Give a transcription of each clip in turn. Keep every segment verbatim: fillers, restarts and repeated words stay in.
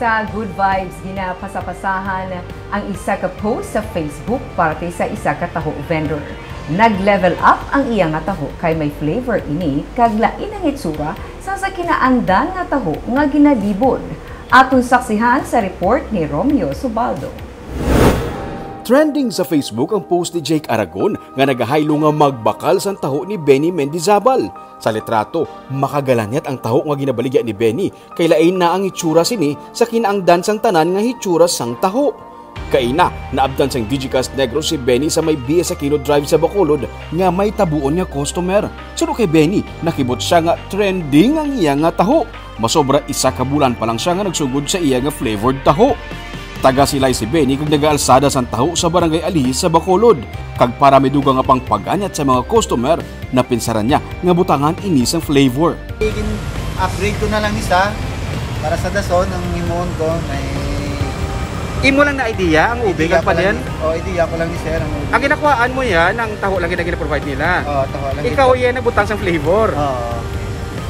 Sa Good Vibes, ginapasapasahan ang isa ka post sa Facebook parte sa isa ka taho vendor. Nag-level up ang iya nga taho kay may flavor ini kag lain ang itsura sa sa kinaandan nga taho nga ginalibod. Aton saksihan sa report ni Romeo Subaldo. Trending sa Facebook ang post ni Jake Aragon nga nagahaylo nga magbakal sang taho ni Benny Mendizabal. Sa litrato, makagalanyat ang taho nga ginabaligya ni Benny kay lain na ang itsura sini sa kinaangdan sang tanan nga hitsura sang taho. Kaina, naabtan sang Digicast Negros si Benny sa may B S Aquino Drive sa Bacolod nga may tabuon nga customer. Suno kay Benny, nakibot siya nga trending ang iya nga taho. Masobra isa ka bulan pa lang siya nga nagsugod sa iya nga flavored taho. Taga Silay si Benny kag nagaalsada sang taho sa Barangay Alihis sa Bacolod. Kag para may dugang nga pangpaganyat sa mga customer, napinsaran niya nga butangan ini sang flavor. Gin-upgrade ko na lang ni sa para sa dason ang himuon ko may Imo lang na idea ang ube kag panin? Oh, idea ko lang ni sir ang ube. Ang ginakuhaan mo yan, ang taho lang gina-provide nila. Oh, taho lang. Ikaw yan nabutang sang flavor. Oh.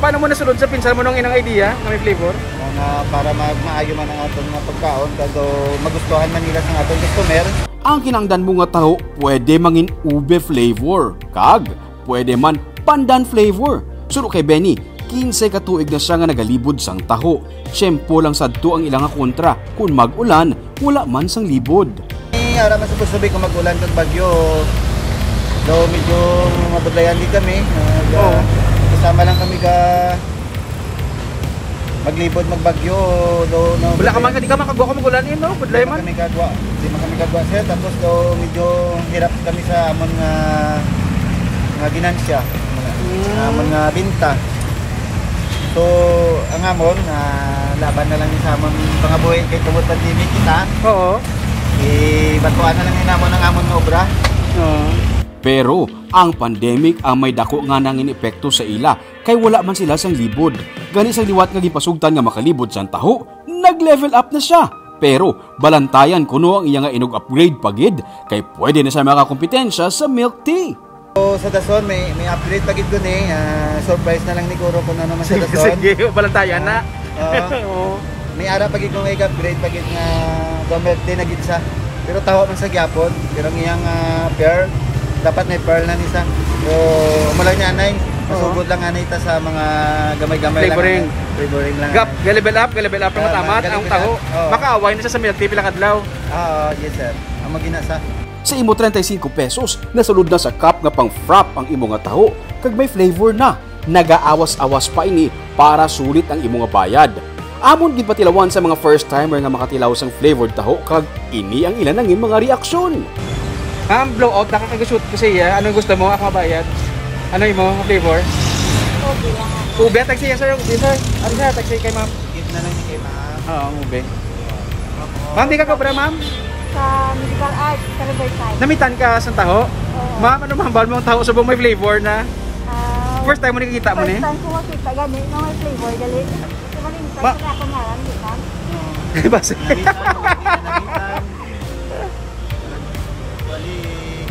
Paano mo nasulod sa pinsan mo nung inang idea nga may flavor? Nga para mag maayo man ang aton nga pagkaon kag magustuhan man nila sa aton customer. Ang kinangdan mo nga taho pwede mangin ube flavor kag pwede man pandan flavor. Suno kay Benny, kinse ka tuig na siya nga nagalibod sang taho. Tiyempo lang sadto ang ila nga kontra, kun mag-ulan, wala man sang libod. Eh, ara man sa Pusubi kung mag-ulan kag bagyo, daw medyo mabudlayan di kami. Nag, Oo. Kasama lang kami ka maglibod, magbagyo, daw Wala ka man, di ka makagwa kung mag-ulan, eh, no? Budlay man. Kami kagwa. Di man kami kagwa, sir. Tapos daw medyo hirap kami sa amon nga nga ginansya, nga amon nga binta. So, ang amon, ah, laban na lang sa amon pangabuhi kay tungod pandemic kita. Oo. Ibatuan na lang ni namon ang amon nga obra. Oo. Pero ang pandemic ang may dako nga nangin epekto sa ila kay wala man sila sang libod. Gani sang liwat nga gipasugtan nga makalibod sang taho, nag-level up na siya. Pero balantayan kuno ang iya nga inug-upgrade pa gid kay pwede na siya makakompetensya sa milk tea. So, sa dason, may, may upgrade pa gid ko ni. Ah, surprise na lang ni Guro kung ano man sa dason. Sige, balantayan na. Oo. May ara pa gid ko nga i-upgrade pa gid nga gamit din na gid sa. Pero taho man sa gyapon. Pero ang iyang ah, pearl, dapat may pearl na ni sa. So, amo lang niya, anay. Masugod lang anay ta sa mga gamay-gamay lang. Flavoring. Flavoring lang. Gap, ga-level up, ga-level up na matamat ang taho. Makaaway na siya sa milk tea pila kadlaw. Ah, yes sir. Ang magina sa Sa imo treinta y cinco pesos, nasulod na sa cup nga pang-frap ang imo nga taho, kag may flavor na. Nagaawas-awas pa ini para sulit ang imo nga bayad. Amon ginpatilawan sa mga first timer nga makatilaw sang flavored taho kag ini ang ila nangin mga reaksyon. Ma'am, blow out na ka kag shoot ko siya. Ano gusto mo? Ako mabayad. Ano imo nga flavor? Okay lang ako. Ube, tagsi, sir. Ube, sir. Ano siya? Tagsi kay ma'am. Give na lang ni kay ma'am. Oo, ang ube. Ma'am, di ka kobra, ma'am? Sa medical arts, sa Riverside. Namitan ka sa taho? Oo. Ma'am, ano ma'am, bawal mong taho subong may flavor na? Ah, First time mo nakikita mo ni? First time ko makita gani nga may flavor, gali. Di ba rin, Ma- sa akong ngalan, di ba? Basta. Namitan, namitan. Balik.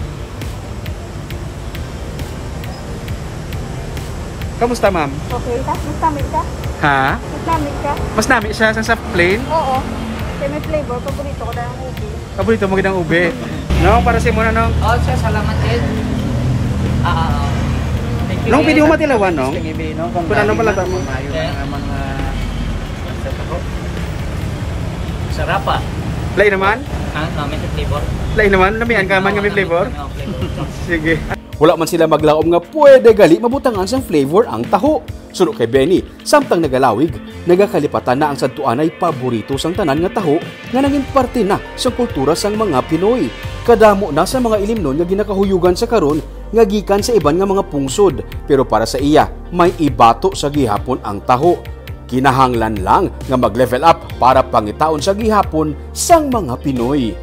Kamusta, ma'am? Okay, tas mas nami ka? Ha? Mas nami ka? Mas nami siya sa, sa plain? Oo. Kaya may flavor, paborito ko na ang ube. Paborito mo gid ang ube. No, para sa imo na, no? Oh, sir, salamat din. Ah, ah, ah. Thank you. Nung pwede mo matilawan, no? Kung ano pala tamo. Mayo na naman nga sa taho. Sarapa. Lain naman? Ah, no, may flavor. Lain naman, namian ka man nga may flavor? Ano ang flavor? Sige. Wala man sila maglaom nga pwede gali mabutangan sang flavor ang taho. Suno kay Benny, samtang nagalawig, nagakalipatan na ang sadtuanay paborito sang tanan nga taho nga nangin parte na sang kultura sang mga Pinoy. Kadamo na sa mga ilimnon nga ginakahuyugan sa karon nga gikan sa iban nga mga pungsod, pero para sa iya, may ibato sa gihapon ang taho. Kinahanglan lang nga mag-level up para pangitaon sa gihapon sang mga Pinoy.